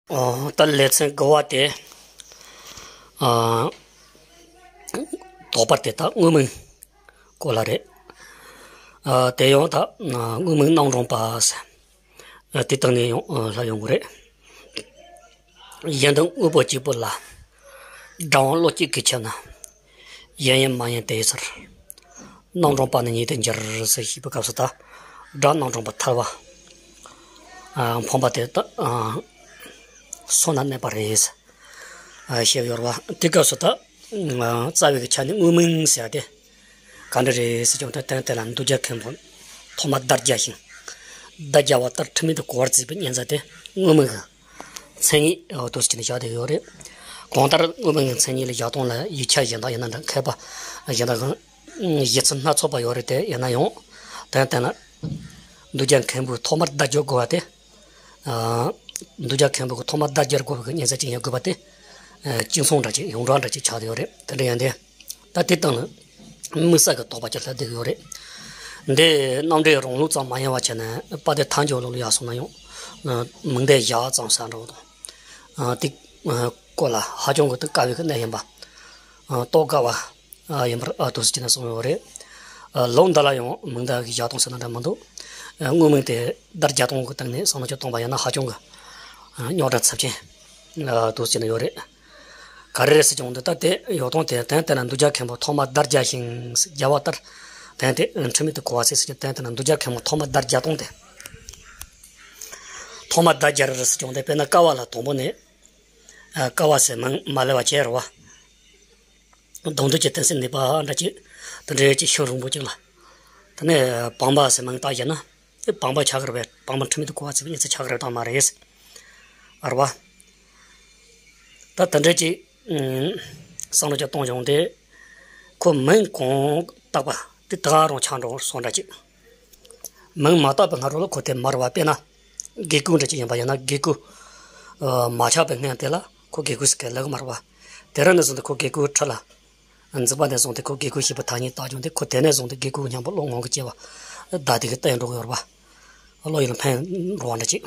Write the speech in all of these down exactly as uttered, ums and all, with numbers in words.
ཨོ། ད་ལེ་ཚན་དགུ་བ་དེ། ཨ། དོགས་པ་དེ་དག་དངོས་མིང་སྐོར་ལ་རེད། ཨ། དེ་ཡང་ད་དངོས་མིང་རྣམ་གྲངས་པ་ཟེར། ཨ། དེ་དག་ནས་ཡང་ལྷག་ཡོང་གི་རེད། གཞན་དོན་དངོས་པོ་གཅིག་པུ་ལ། སྒྲ་དབང་བློ་གཅིག་གིས་ཁྱབ་ན། ཡང་ཡིན་མ་ཡིན་དེ་ཡི་ཚུལ། རྣམ་གྲངས་པ་ནི་ཉིད་དུ་འགྱུར་ཟེར་ཞེས་པའི་སྐབས་སུ་ད། སྒྲ་རྣམ་གྲངས་པ་ཐལ་བ། ཨ། འཕངས་པ་དེ་ད། ཨ། སོ་ན་གནས་པ་རེད། ཨ། ཞེས་ཡོད་རེད་བ། དེ་སྐབས་སུ་ད། ཨ། རྩ་བའི་ཆ་ནས་དངོས་མིང་ཟེར་ཏེ། ག་འདྲ་རེད་ཟེར་ཀྱང་ད་དོན་དེ་ལ་འདུ་བྱེད་མཁན་པོ་ཐོག་མ་བརྡ་རྒྱག་ཞིང་། བརྡ་རྒྱག་པ་ལྟར་ཁྲིམས་མེད་དུ་གོ་བར་བྱེད་པའི་མཉན་བྱ་དེ་དངོས་མིང་གི་མཚན་ཉིད་འོ་དོ་ཟེར་ནས་བཞག་བསྡད་ཡོད་རེད། གང་ལྟར་དངོས་མིང་གི་མཚན་ཉིད་ལ་བཞག་སྟངས་ལ་ཡིག་ཆ་གཞན་དག་ཡིན་ན་འདྲ་མཁས་པ་གཞན་དག་གི་བཞེད་ཚུལ་སྣ་ཚོགས་པ་ཡོད་རེད་དེ། ཡིན་ན་ཡང་དོན་དེ་ལ་འདུ་བྱེད་མཁན་པོས་ཐོག་མར་བརྡ་བརྒྱབ་དགོས་པ་དེ། ཨ། འདུ་བྱེད་མཁན་པོ་གི་ཐོག་མར་བརྡ་སྦྱར་དགོས་པའི་མཉན་བྱ་ཅིག་ཡིན་དགོས་པ་དེ། ཨ། གཅིག་མཚུངས་འདྲ་ཅིག་ཡོངས་གྲགས་འདྲ་ཅིག་ཆགས་ཡོད་རེད། དེ་འདྲ་ཡིན་དུས། ད་དེ་སྟེང་ལ་དམིགས་བསལ་གྱི་དོགས་པ་ཅིག་སླེབས་བསྡད་ཡོད་རེད། འདི་རྣམ་འགྲེལ་རང་ལུགས་ཙམ་མ་ཡིན་པ་བྱས་ནས་དཔལ་ལྡན་ཐལ་འགྱུར་ལུགས་ལ་ཡར་སོང་ན་ཡང་། ཨ། མིང་བརྡ་བཞག་ཙམ་ཟེར་འདྲ་བོ་དང་། ཨ། དེ་སྐོར་ལ་ཧ་ཅང་གི་དཀའ་བའི་གནད་ཡིན་པ། ཨ། རྟོགས་དཀའ་བ། ཨ། ཡིན་པར། ཨ། དོ་ཟེར་ནས་གསུངས་ཡོད་རེད། ཨ། ལུགས་འདི་ལ་ཡང་མིང་བརྡ་གི་བཞག་སྟངས་ཟེར་ན་འདྲ་མི་འདུག་ཨ། དངོས་མིང་དེ་བརྡ་རྒྱག་སྟངས་ཀྱི་སྟེང་ནས་བསམ་བློ་ཅིག་གཏོང་བ་ཡིན་ན་ཧ་ཅང་གི། ཨ། རྙོག་དྲ་ཚབས་ཆེན། ཨ། དོ་ཟེར་ནས་ཡོད་རེད། ག་རེ་རེད་ཟེར་ཀྱང་འདི་ལྟ་སྟེ་ཡོད་དོན་དེ། དོན་དེ་ན་འདུ་བྱེད་མཁན་པོ་ཐོག་མར་བརྡ་རྒྱག་ཞིང་རྒྱག་པ་ལྟར། དོན་དེ་ཁྲིམས་མེད་དུ་གོ་བ་ཟེར་ཟེར་གྱི་དོན་དེ་ན་འདུ་བྱེད་མཁན་པོ་ཐོག་མར་བརྡ་རྒྱག་སྟངས་དེ། ཐོག་མར་བརྡ་རྒྱག་རེད་ཟེར་ཀྱང་དེ་དཔེར་ན་ཀ་བ་ལ་དང་པོ་ནས། ཨ། ཀ་བ་ཟེར་མིང་མ་སླེབས་པ་བྱས་རེད་བ། གདངས་འདུས་ཀྱི་དོན་སེལ་ནུས་པ་འདྲ་ཅིག་དེ་འདྲའི་ཅིག་ཤིང་རིང་པོ་ཅིག་ལ། དེ་ནས་བང་པ་ཟེར་མིང་བཏགས་བཞག་ན། དེ་བང་པ་ཆགས་ཀྱི་རེད་པས། བང་པ་ཁྲིམས་མེད་དུ་གོ་བ་བྱེད་པའི་མཉན་བྱ་ཆགས་ཀྱི་རེད་དམ་མ་རེད། ཨ་རེད་བ། ད་དེ་འདྲའི་ཅིག་ཨུམ། བསམ་བློ་ཅིག་གཏོང་བྱུང་སྟེ། ཁོ་མིང་གང་བཏགས་པ་དེ་ད་ག་རང་ཆགས་འགྲོ་སོང་འདྲ་ཅིག་མིང་མ་བཏགས་པའི་སྔ་རོལ་ལ་ཁོ་དེ་མ་རེད་བ། དཔེར་ན། དགེ་སྐོས་འདྲ་ཅིག་ཡིན་པ་ཡིན་ན། དགེ་སྐོས། ཨ། མ་ཆགས་པའི་སྔོན་དེ་ལ་ཁོ་དགེ་སྐོས་ཟེར་མཁན་ལབ་ཀྱི་མ་རེད་བ། དེ་རིང་ནས་བཟུང་སྟེ་ཁོ་དགེ་སྐོས་ཁྲི་ལ་འཛེགས་པ་ནས་བཟུང་སྟེ་ཁོ་དགེ་སྐོས་ཞེས་པའི་ཐ་སྙད་བཏགས་བྱུང་སྟེ། ཁོ་དེ་ནས་བཟུང་སྟེ་དགེ་སྐོས་སྙིང་པོ་བློ་ངང་གིས་སྐྱེ་བ། བརྡ་དེ་གིས་བསྟན་འགྲོ་གི་ཡོད་རེད་བ། བློ་ཡིད་ལ་ཕན་འགྲོ་བ་འདྲ་ཅིག་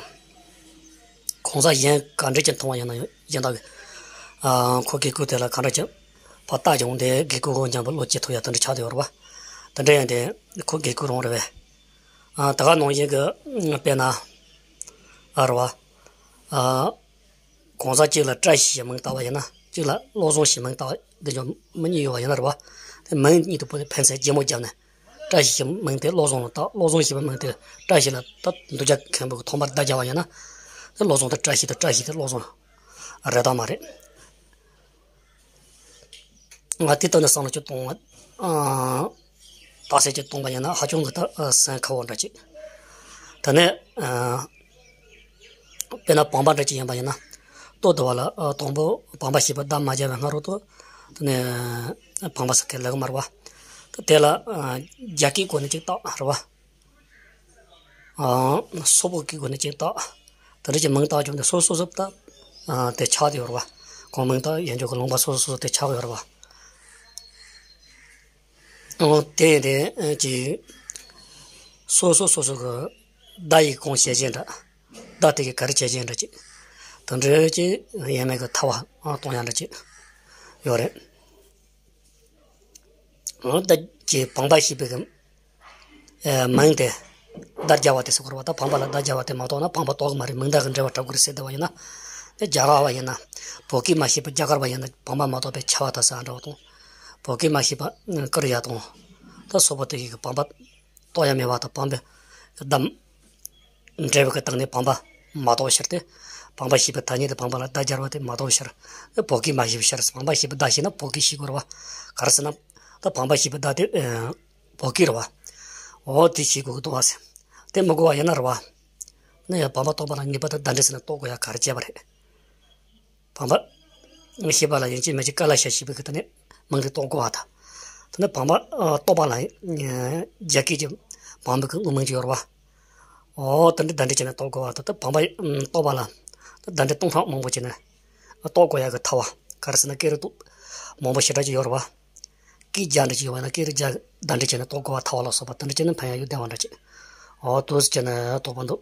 གང་ཟག་གཞན་ག་འདྲ་ཅིག་མཐོང་བ་ཡིན་ན་ཡང་གཞན་དག་གིས། ཨ། ཁོ་དགེ་སྐོས་དེ་ལ་ག་འདྲ་ཅིག་ཕར་བལྟས་བྱུང་སྟེ་དགེ་སྐོས་སྙིང་པོ་བློ་སྐྱེ་ཐུབ་ཡ་དེ་འདྲ་ཆགས་བསྡད་ཡོད་རེད་བ། དེ་འདྲ་ཡིན་དུས་ཁོ་དགེ་སྐོས་རང་རེད་པས། ཨ། ད་ག་ནང་བཞིན་གྱི་དཔེར་ན། ཨ། རེད་བ། ཨ། གང་ཟག་གཅིག་ལ་བཀྲ་ཤིས་ཞེས་མིང་བཏགས་པ་ཡིན་ན། གཅིག་ལ་བློ་བཟང་ཞེས་མིང་བཏགས་པ་འདི་འཇོག་མི་གཉིས་ཡོད་པ་ཡིན་ན་རེད་བ། དེ་མིང་གཉིས་དུ་ཕན་ཚུན་རྗེས་མོ་བརྒྱབ་ནས། བཀྲ་ཤིས་ཞེས་མིང་དེ་བློ་བཟང་ལ་བཏགས། བློ་བཟང་ཞེས་པའི་མིང་དེ་བཀྲ་ཤིས་ལ་བཏགས། འདུ་བྱེད་མཁན་པོ་གིས་ཐོག་མར་བརྡ་བརྒྱབ་པ་ཡིན་ན། དེ་བློ་བཟང་དེ་བཀྲ་ཤིས་དང་། བཀྲ་ཤིས་དེ་བློ་བཟང་རེད་དམ་མ་རེད། ང་དེ་ལྟ་ནས་བསམ་བློ་ཅིག་གཏོང་བ། ཨ། རྟགས་གསལ་ཅིག་གཏོང་བ་ཡིན་ན་ཧ་ཅང་གི་ད། ཨ། སེམས་ཁག་པོ་འདྲ་ཅིག་དེ་ནས། ཨ། དཔེར་ན་བང་པ་འདྲ་ཅིག་ཡིན་པ་ཡིན་ན། ལྟོ་ལྟ་བ་ལ། ཨ། དང་པོ་བང་པ་ཞེས་པའི་བརྡ་མ་བརྒྱབ་པའི་སྔ་རོལ་དུ། དེ་ནས་བང་པ་ཟེར་མཁན་ལབ་ཀྱི་མ་རེད་བ། དེ་ལ། ཨ། རྒྱ་སྐད་སྐོར་ནས་ཅིག་བཏགས་རེད་བ། ཨ། སོག་པོ་སྐད་སྐོར་ནས་ཅིག་བཏགས། དེ་འདྲ་ཅིག་མིང་བཏགས་བྱུང་སྟེ་སོ་སོ་སོ་ད། ཨ། དེ་ཆགས་བསྡད་ཡོད་རེད་བ། གང་མིང་བཏགས་ཡིན་ཆོག་གི་ལུང་པ་སོ་སོ་སོ་སོ་དེ་ཆགས་ཡོད་རེད་བ། ཨོ། དེ་དེ་ཅིག་སོ་སོ་སོ་སོ་གི་བརྡ་ཡིས་གང་བྱེད་ཅན་འདྲ། བརྡ་དེ་གིས་ག་རེ་བྱེད་ཅན་འདྲ་ཅིག་དེ་འདྲ་ཅིག་ཡས་མས་ཀྱི་ཐལ་བ་གཏོང་ཡ་འདྲ་ཅིག་ཡོད་རེད། ཨོ། ད་ཅིག་བང་པ་ཞེས་པའི་གི། ཨེ། མིང་དེ་བརྡ་རྒྱག་པ་དེ་ཟེར་དགོས་རེད་བ། ད་བང་པ་ལ་བརྡ་རྒྱག་པ་དེ་མ་གཏོགས་ན་བང་པ་གཏོགས་ཀྱི་མ་རེད། མིང་བརྡ་གི་འབྲེལ་བ་འཁྲབ་དགོས་རེད་ཟེར་བསྡད་པ་ཡིན་ན། དེ་རྒྱ་གར་བ་ཡིན་ན། བོད་སྐད་མ་ཤེས་པ་རྒྱ་གར་བ་ཡིན་ན་བང་པ་མ་གཏོགས་པའི་ཆ་བ་ད་ཟེར་འདྲ་བ་དང་། བོད་སྐད་མ་ཤེས་པ་ཀི་རི་ཡ་དང་། ད་སོག་པོ་དེ་གི་བང་པ་གཏོགས་ཡ་མེད་པ་དང་། བང་པའི་བརྡ་འབྲེལ་བའི་གི་སྟེང་ནས་བང་པ་མ་གཏོགས་ཕྱིར་ཏེ། བང་པ་ཞེས་པའི་ཐ་སྙད་དེ་བང་པ་ལ་བརྡ་སྦྱར་བ་དེ་མ་གཏོགས་ཕྱིར། བོད་སྐད་མ་ཤེས་པའི་ཕྱིར། བང་པ་ཞེས་པའི་བརྡ་ཤེས་ན་བོད་སྐད་ཤེས་དགོས་རེད་བ། ག་རེ་ཟེར་ན། ད་བང་པ་ཞེས་པའི་བརྡ་དེ། ཨེ། བོད་སྐད་རེད་བ། འོ། དེ་ཤེས་དགོས་ཀྱི་འདུག་བ་ཟེར། དེ་མི་དགོས་པ་ཡིན་ན་རེད་བ། ནི་ཡང་བང་པ་གཏོགས་པ་ལ་ངེས་པར་དུ་བརྡ་འབྲེལ་ཟེར་ནས་གཏོགས་དགོས་ཡ་ག་རེ་བྱས་པ་རེད། བང་པ་ཤེས་པ་ལ་ཡིན་གཅིག་མིན་གཅིག་ཀ་ལ་ཤ་ཞེས་པའི་གི་དེ་ནས་མིང་དེ་གཏོགས་དགོས་པ་དང་། དེ་ནས་བང་པ། ཨ། གཏོགས་པ་ལ། ཨ། རྒྱ་སྐད་ཀྱི་བང་པོའི་གི་དངོས་མིང་ཅིག་ཡོད་རེད་བ། འོ། དེ་འདྲ་བརྡ་འབྲེལ་བྱས་ནས་གཏོགས་དགོས་པ་དང་། དེ་བང་པ། ཨ། གཏོགས་པ་ལ་བརྡ་འབྲེལ་སྟོང་ཕྲག་མང་པོ་བྱས་ནས་གཏོགས་དགོས་ཡ་གི་ཐལ་བ། ག་རེ་ཟེར་ན་སྐད་རིགས་མང་པོ་ཞེ་དྲག་ཅིག་ཡོད་རེད་བ། སྐད་བརྒྱ་འདྲ་ཅིག་ཡོད་པ་ན་སྐད་རིགས་བརྒྱ་བརྡ་འབྲེལ་བྱས་ནས་གཏོགས་དགོས་པ་ཐལ་བ་ལ་སོགས་པ་དེ་འདྲ་བྱས་ན་ཕན་ཡ་ཡོད་བསྡད་པ་འདྲ་ཅིག་འོ། དེ་འདྲ་བྱས་ནས་གཏོགས་པ་འདུག